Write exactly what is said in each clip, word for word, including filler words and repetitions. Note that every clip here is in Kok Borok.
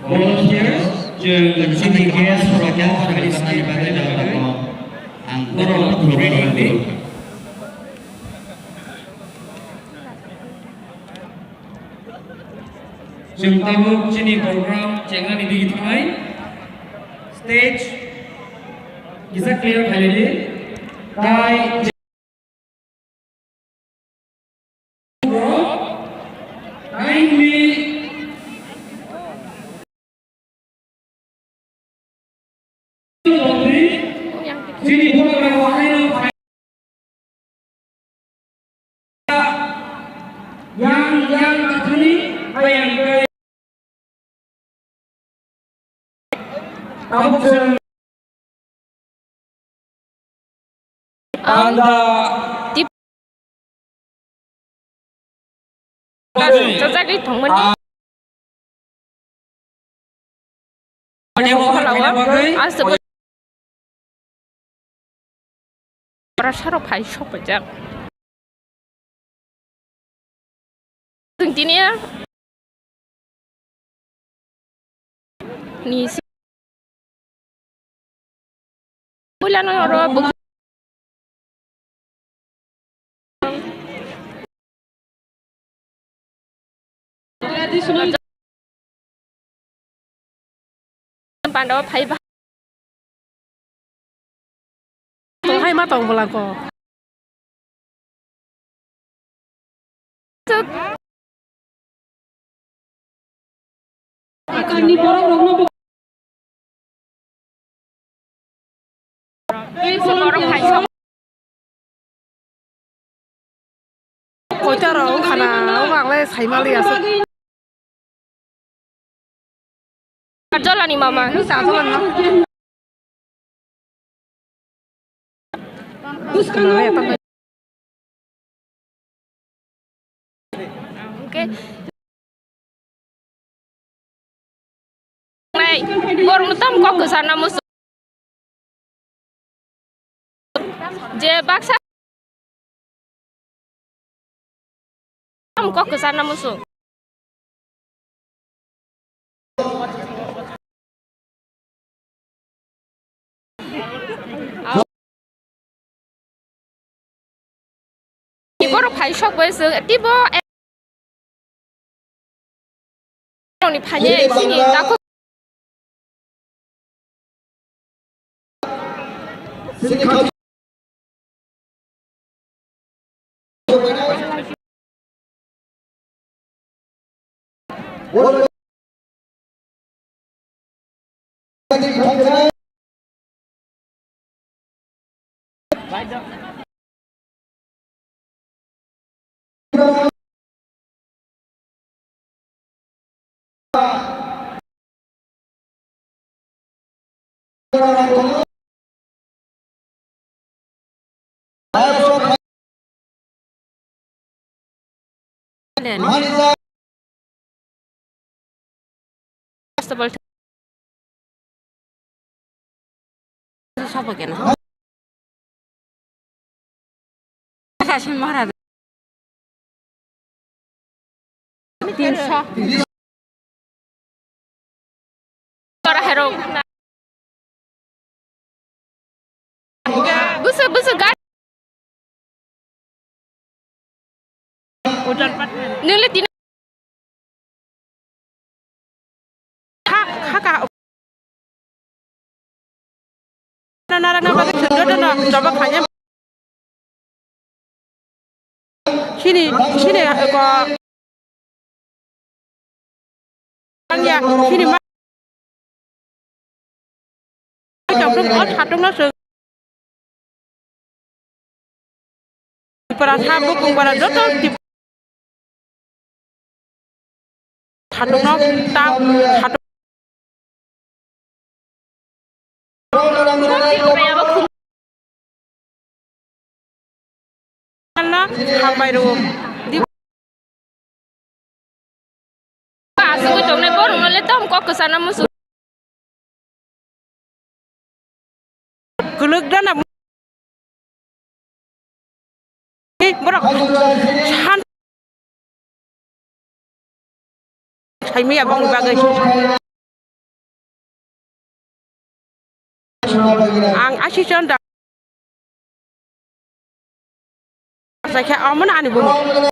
Volunteers, chwng chini guest rokno phai tongmani bagwi ang borokno khulumna nango. Chwng tabuk chini program chengnani digi thangnai stage kisa clear khailidi. Tai Yang, yang, yang, Anda. Tip. Chajagwi thangmani. Ane o kholao, aswk. Ora saro phai sok paijak. Chwng tini a ni si-, puila no oro bo-, Pando phai ba. Tong hai ma tong bola ko. Ni borok rokno bo- Koita rok wngkha na, obo ang le sai mali aswk. Jolani mama. Hwnkhe nai, borokno tamo kok kwcharna muchung. Je baksa tamo kok kwcharna muchung. Borok phai sok bai se, tibo ni phai ye, sini takhuk. Tinso. Tora herok. Busu, busu, gar. Nili tina. Ha, ha, ka. Na, na, na, na, na, na, na, na, na, na, Sini, sini, ko. Ang ya, sini ma. Jok, jok, o satung no se. Para sa bukung para joto tip. Satung no ta, satung. Hambai rw. Asugwi tongnai borokno le tamo kok kwchana muchung. Kwlwk gana borok san. Phaimaya bongni bagwi. Ang asison da. Sakhe amon ani bumung.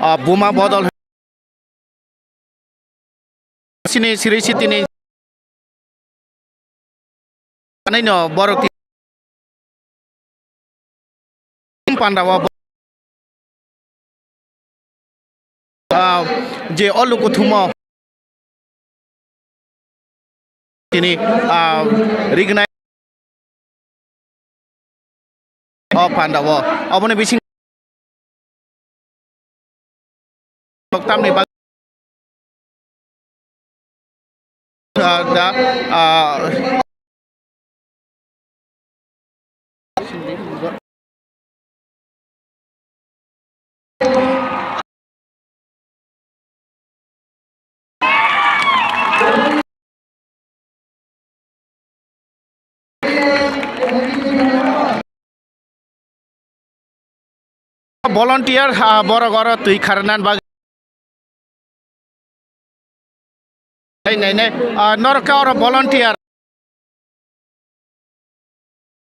Ah, buma bodol sini siri sitini. Anai no borok ti-, panda o bo-, ah, je o luku thumo. Tini, ah, rignai. O panda o. Oboni bising Loktam ni bag-, ah, da, ah, Volunteer, ah, borok oro twi kharnan bagwi. Nai, nai, nai. Ah, norok khe oro volunteer.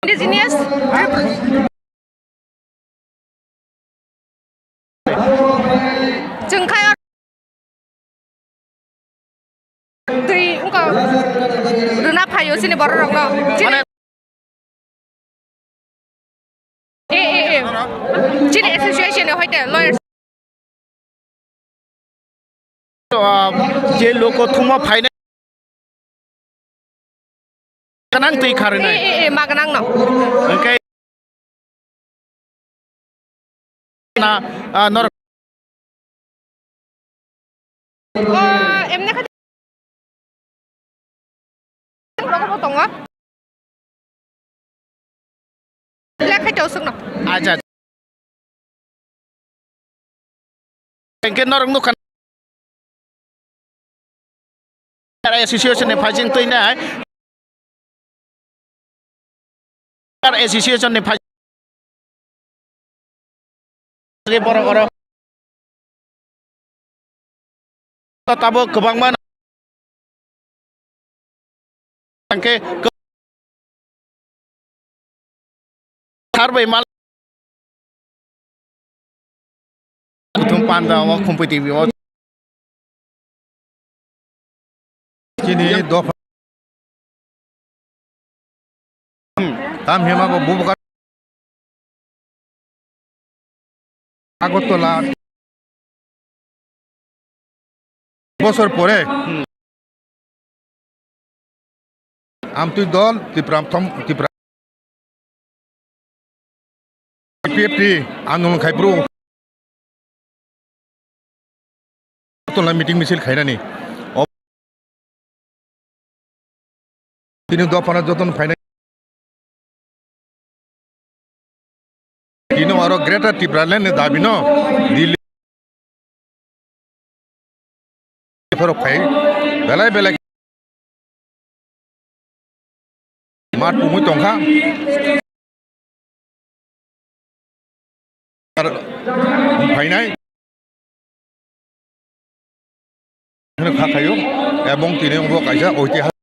Indigenous. Chwng khai twi wngkha rwna phaio chini borok rokno. Chini, mane, eh, eh, eh. Chini association ni hoite lawyers. Ah, je loko thumo phainai. Kanang twi kharwi nai. Eh, eh, eh, ma kanang no. Hwnkhe na, ah, nor- Oh, emne kha- Tongo. Ble khai to sukno. Acha. Engke norok nukha. Association ni phajing twi nai. Association ni phai-, borok oro tabuk kwbangma hwnkhe sar bai mal kuthum panda o khumpui twi o. Chini dopha. Tam hima bo bubuka. Agartala. Bosor pore. Amtwi dol Tipra thom, Tipra. P F T andolon khai bro. Tolna meeting misil khainani. O-, tini dophano jotono phainai. Tini oro Greater Tipraland ni dabi no Delhi. Borok phai belai belai mat pungwi tongkha. Ar phainai hwnwi kha khaio, ebong tini wngkha kaisa oitihasik.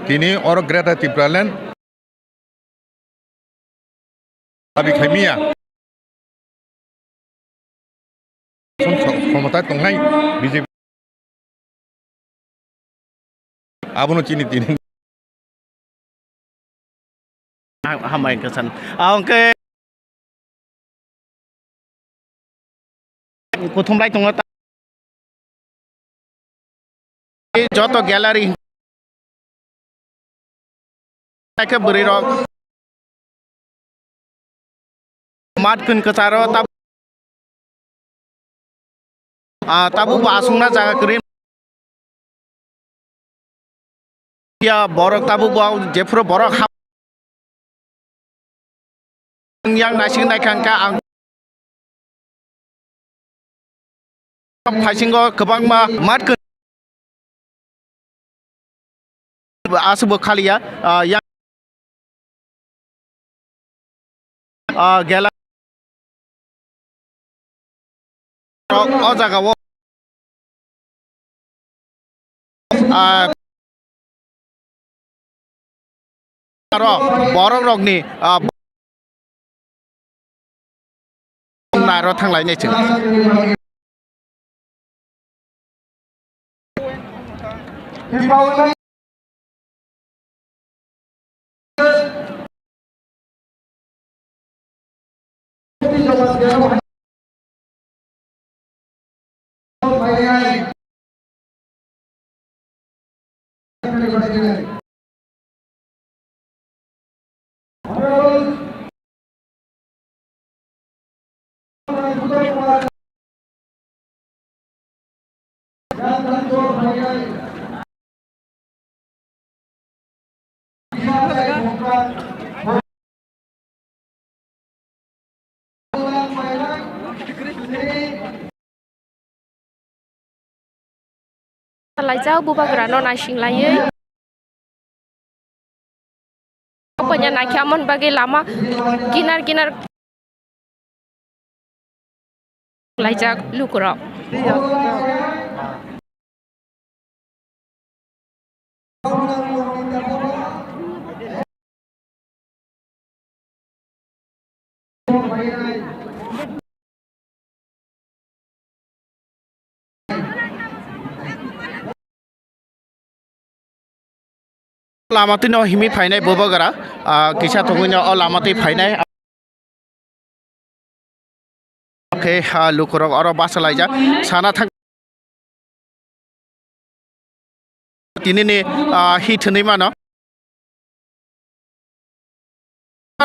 Tini oro Greater Tipraland dabi khaimia. Khomota tongnai B J P abono chini tini. Hambai khe san. Ahongke kuthum lai tongo ta. Joto gallery khe bwrwi rok mat kun kwcharo ta, ah, tabuk bo aswkna jaga kwrwi. Ya, borok tabuk bo jephuru borok ha-, yang naising naikha hwnkha ang phaisingo kwbangma mat aswkbo khaliya, ah, yang, ah, gela rok o jaga o, ah, aro borok rokni, ah, naro thanglainai chwng. Laijak bubagrano naising laiwi. Bubagrano naikhe amoni bagwi lama kinar kinar laijak lukurok. Lama twi no himi phainai bubagra, ah, kisa thungwi no o lama twi phainai. Khe, ah, lukurok oro bachalaijak sana thang. Tini ni, ah, hit hwnwi mano.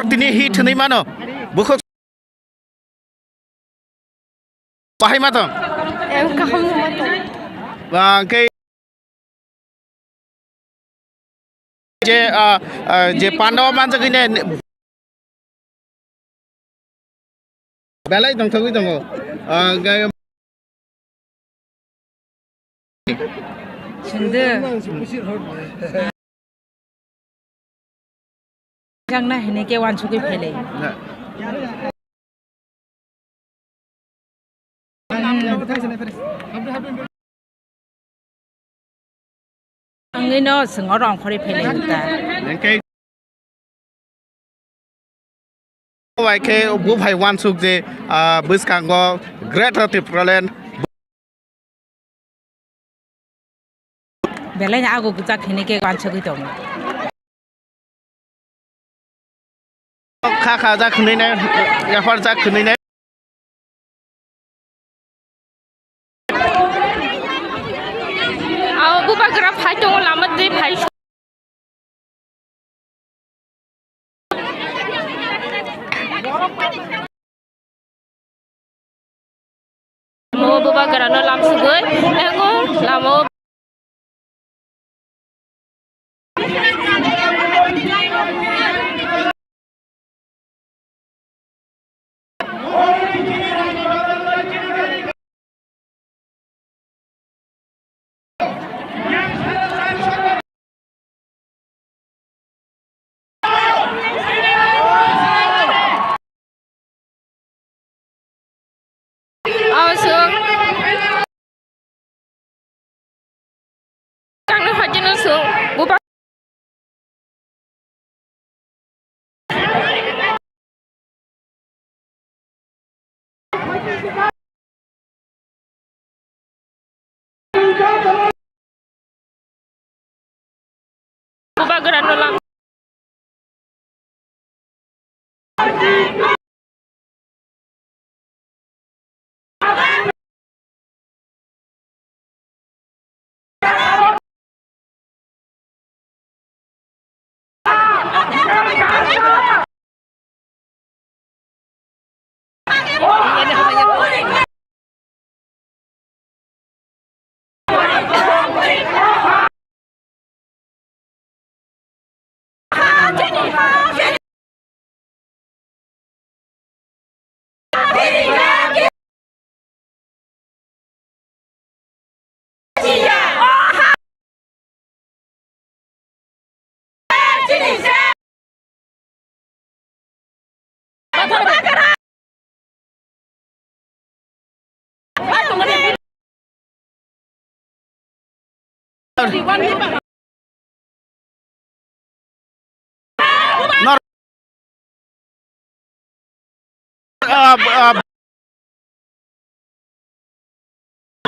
Tini hit hwnwi mano. Bukhuk. Bahai ma tong? Em, kaham ma tong. Ba, hwnkhe je, ah, ah, je Pandava manjak hine belai tongthogwi tongo. Ah, hwnkhe Sengde. Jang na hini ke wansugwi phailai. Angwi no swngo rong khorwi phailai ta. Bai khe buphai wansuk je, ah, bwskango Greater Tipraland. Belai ni ago gwchak hini ke wansugwi tongo. Kha kha jak hwnwi nai, yaphar jak hwnwi nai. Abo bubagra phai tongo lama twi phai. Mo bubagrano lamsugwi, engo lama o. Aswk. Tangno hajino sung. Bupa. Bubagrano lam. Nor-, ah, ah,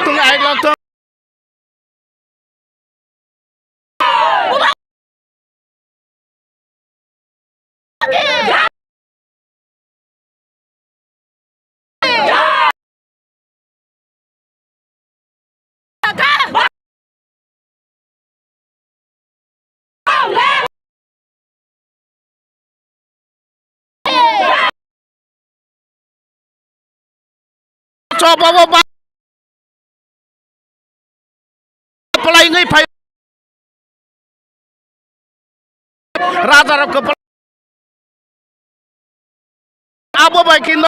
tung ai lo tung. Chobo bo ba-, palai wngwi phai. Raja rok kwpal. Abo bai khe no.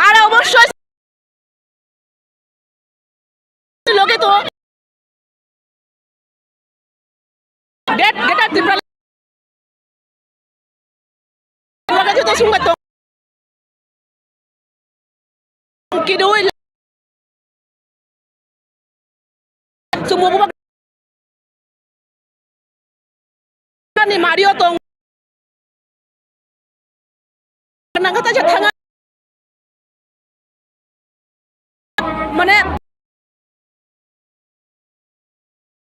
Ar obossoi loge to. Great, Greater Tripura loge joto sungma to. Kidoi. Chwngbo buba ni mario tong. Nang kata jat thanga. Mane.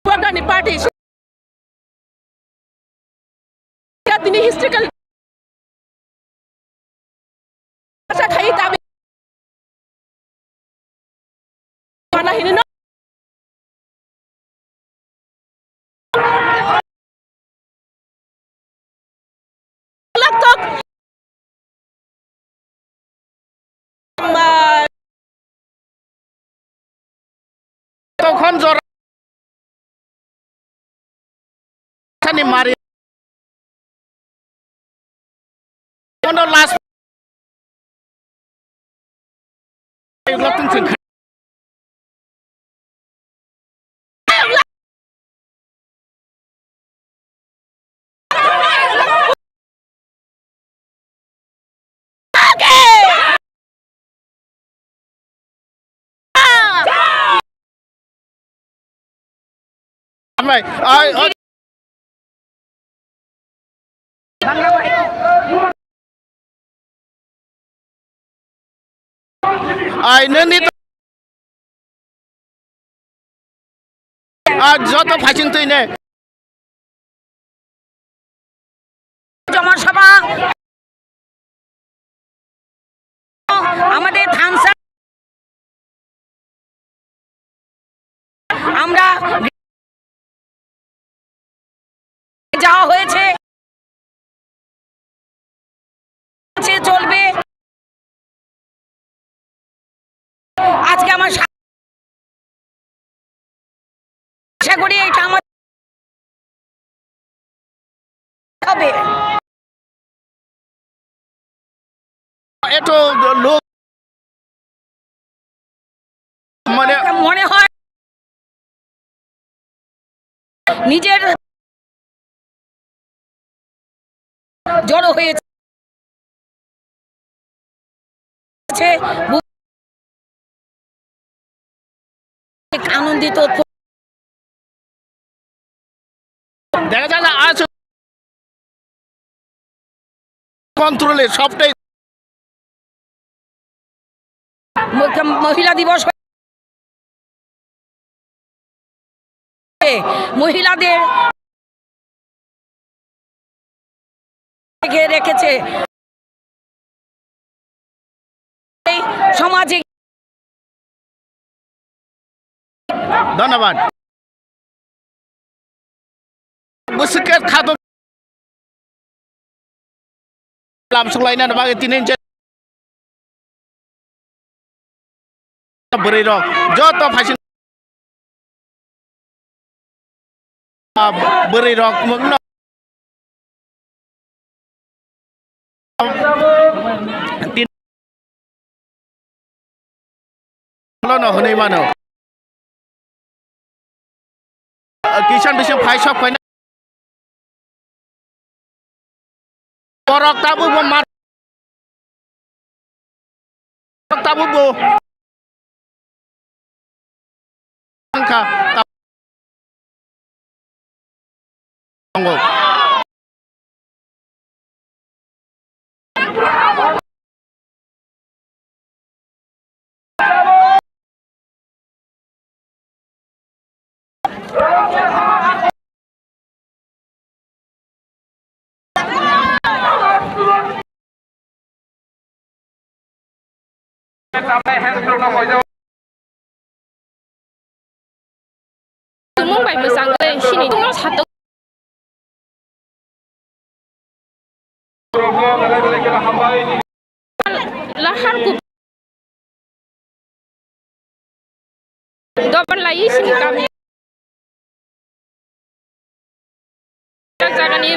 Bubagrani party. Tini historical. Asa khai tabi. Mana hini no. Laktok. Ma. Tokhon jora. Sani mari. Kono last. Amai, ai, ai. Ai, nini to. Ai, joto phaiching twi ne. জনসভা আমাদের থানসা আমরা যাওয়া হয়েছে, চলবে। আজকে আমার সা-, আশা করি এটা আমার হবে। এত লোক মানে মনে হয় নিজের জড়ো হয়েছে। আনন্দিত। দেখা যায় না, আজ কন্ট্রোলে সবটাই। ম-, মহিলা দিবস মহিলাদের রেখেছে। এই সমাজে ধন্যবাদ। Bwswk khe kha to lam swk laina bagwi tini je bwrwi rok joto phaising bwrwi rok mungno Lono hwnwi mano. Kisan bising phai sok phaina. Borok tabuk bo mar. Borok tabuk bo. Wngkha. Tongo. Tumung bai mwchangwi sini tungno satok. Lahar kup dobar lai sini kami. Jagani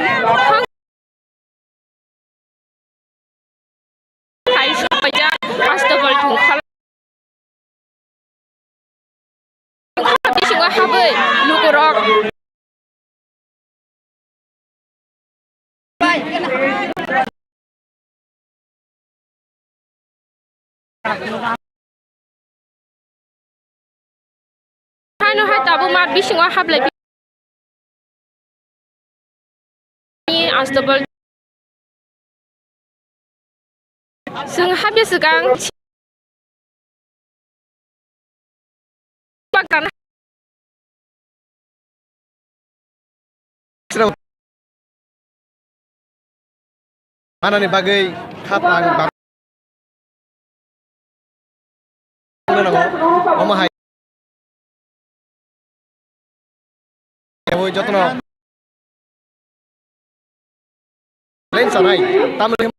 hai sopaijak, astobol thung khala. Bisingo habwi lukurok. Haino hai tabuk mat bisingo hablai. Ni astobol. Chwng habya swkang. Manani bagwi kha tang bang. Omo hai. Jotono. Len sanai. Tamil.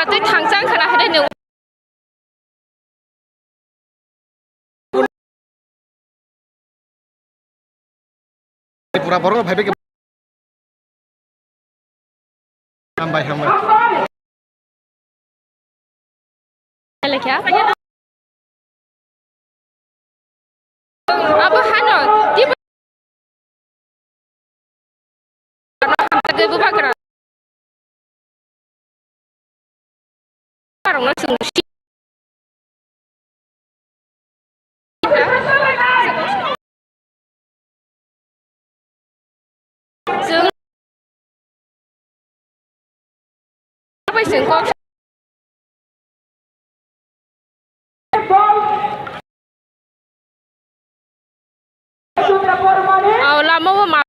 Tei thangchang khana hai nung. Pura borok no phaibai khe. Hambai, hambai. Lekha. Abo hano, tipo. Hamtagwi bubagra. Karokno chwng si. Chwng bai chwng kok. Aw lama o ma.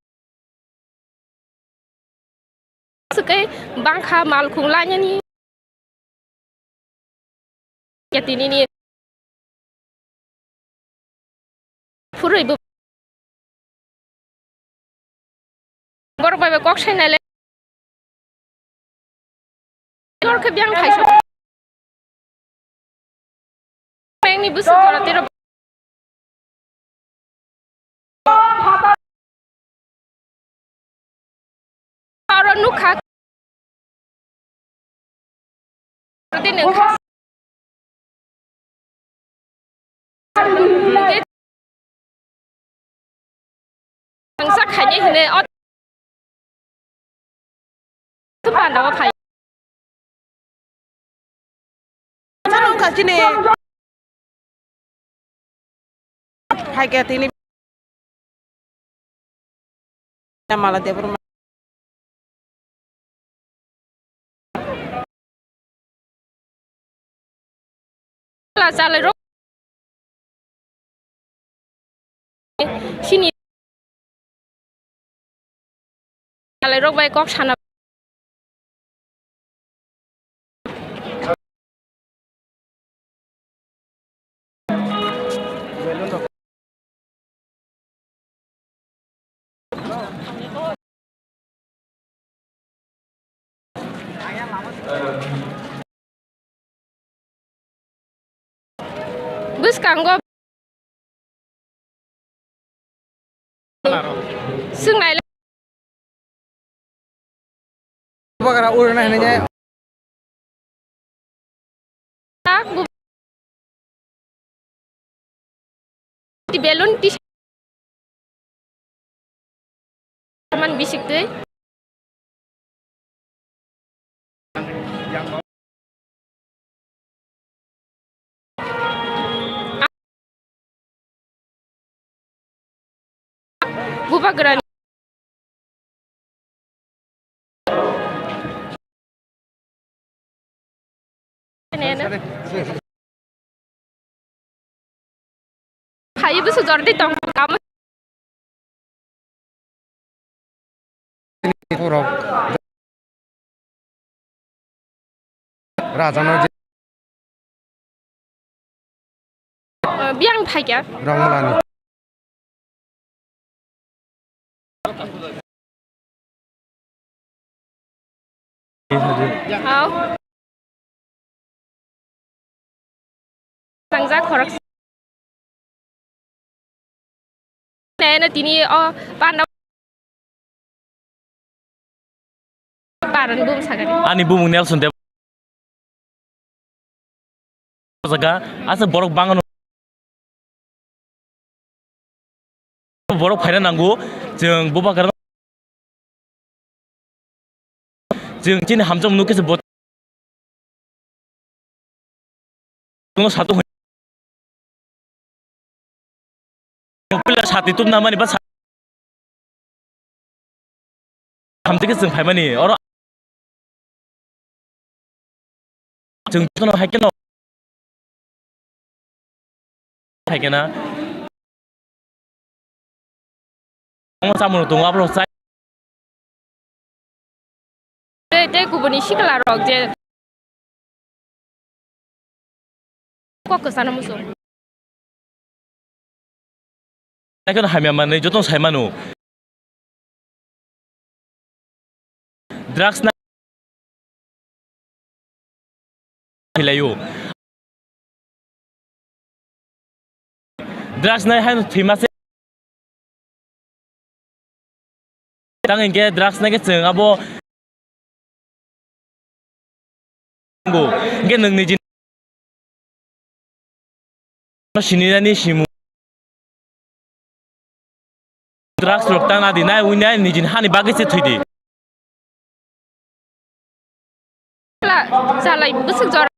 Swkhe bangkha malkhung lainani. Ya tinini phurwi bo borok bai bai kok sainai le. Tor khe biyang thai sok. Pengni bwswk jora tero. Aro nukha. Tei nwng kha. Ang sak khainai hinwi o. Thupha nw phai. Chalo wngkha chini. Phaikha tini. Mala Debbarma. Chwla chalairok sini chalairok bai kok sana. Bwskango. Swngnai le. Bagra ur na hinwi. Tak bu-, ti belun ti man bisik twi. Bubagrani. Hai busu jordi tong kamu. Borok rajano je- Biyang phaikya. Rangmalani. Hao. Tangjak khorok. Neno tini o panda. Baron bum sagani. Ani bumung Nelson Deb. Jaga asa borok bangano. Borok phaina nango, chwng bubagra chwng chini hamjak nukhe se bot-, no satung pila sati tubna mani ba sa-, hamjak khe chwng phaimani oro. Chwng kheno hai kheno. Hai khena. Omo chamung rok tongo, aborok chai. Tei, tei kubuni sikla rok je kok kwchana muchung. Tei kheno hamya manwi jotono sai mano. Drugs na hilaio. Drugs nai haino thwima se. Tang hinkhe drugs nai khe chwng abo. Hinkhe nwng niji no sininani simu. Drugs rok tang adi nai ui nai nijini hani bagwi se thwidi. Chala, chalai bwswk jora.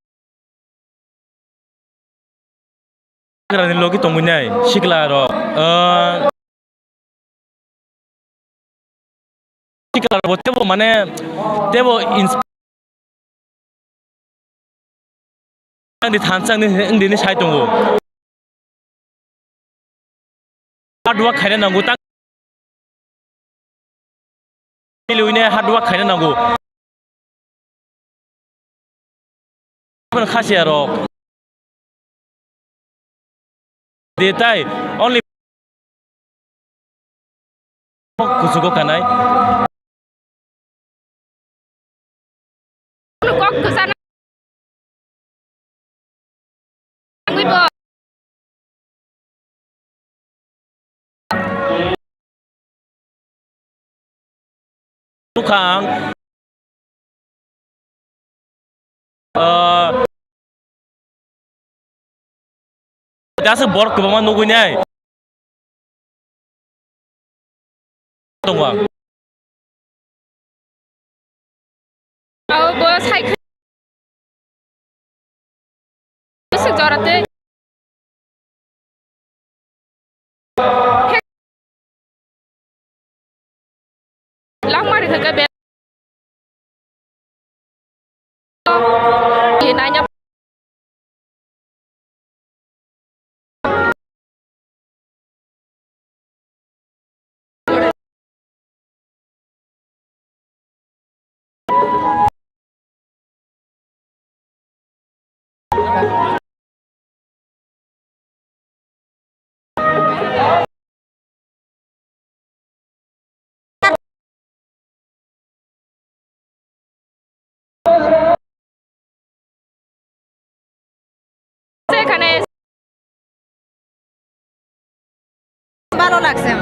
Hagrani logi tongwi nai sikla rok. Ah, sikla rok bo tebo mane tebo ins-, ang di thansa ang di, ang di ni sai tongo. Hard work khaina nango, ta milwine hard work khaina nango. Khasiya rok. De tai only kuchugo kanai. Kok kwchana. Tangwi bo. Bukhang. Ah, aswk borok kwbangma nugwi nai. Tongo ang. Abo bo sai khe. Bwswk jora tei. Langmari khe be. Naina. Sekhane baro lakh se.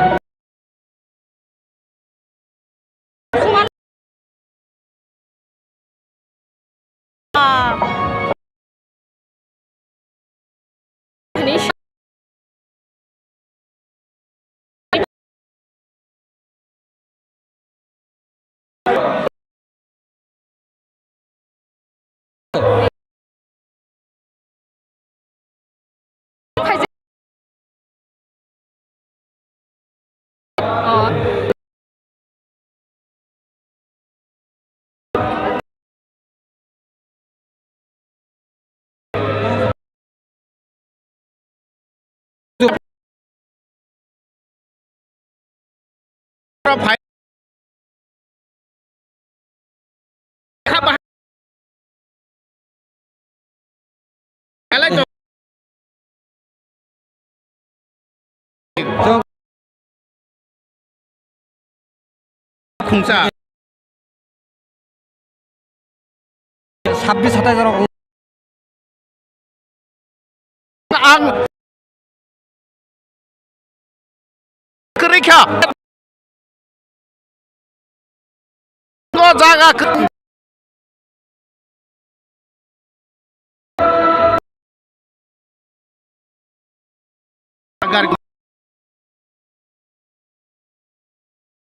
Khungsa. Sabbish satais rok. Ang kwrwi kha. O jaga kwrwi.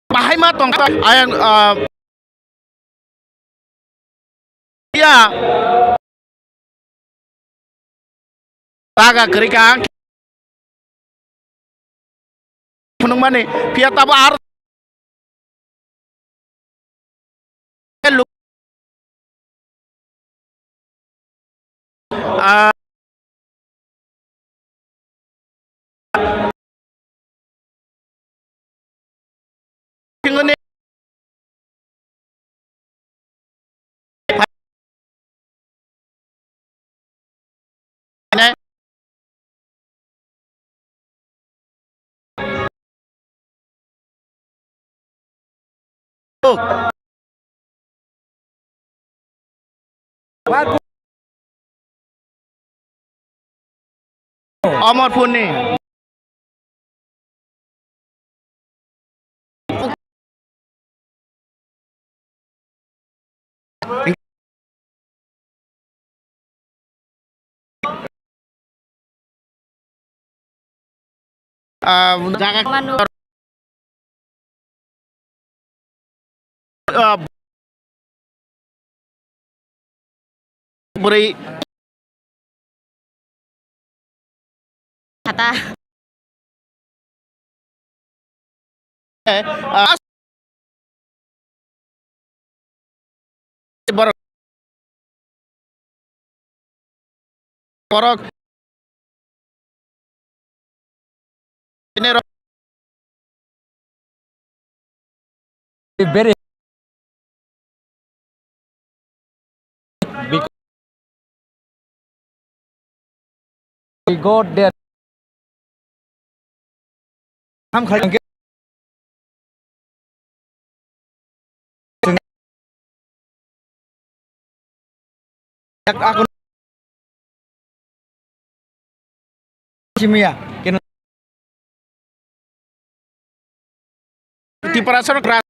Bahai ma tongkha ayang, ah, ya. Taga kwrwi kha ang phunukmani, phiya tabo ar Ah, Amarpurni. Ah, jaga ah, bwrwi kata. Eh, ah, borok, borok. Ini ro-, very, because we got there. Ham khal-, Yak ako simiya, keno. Tiprasa rok ra-,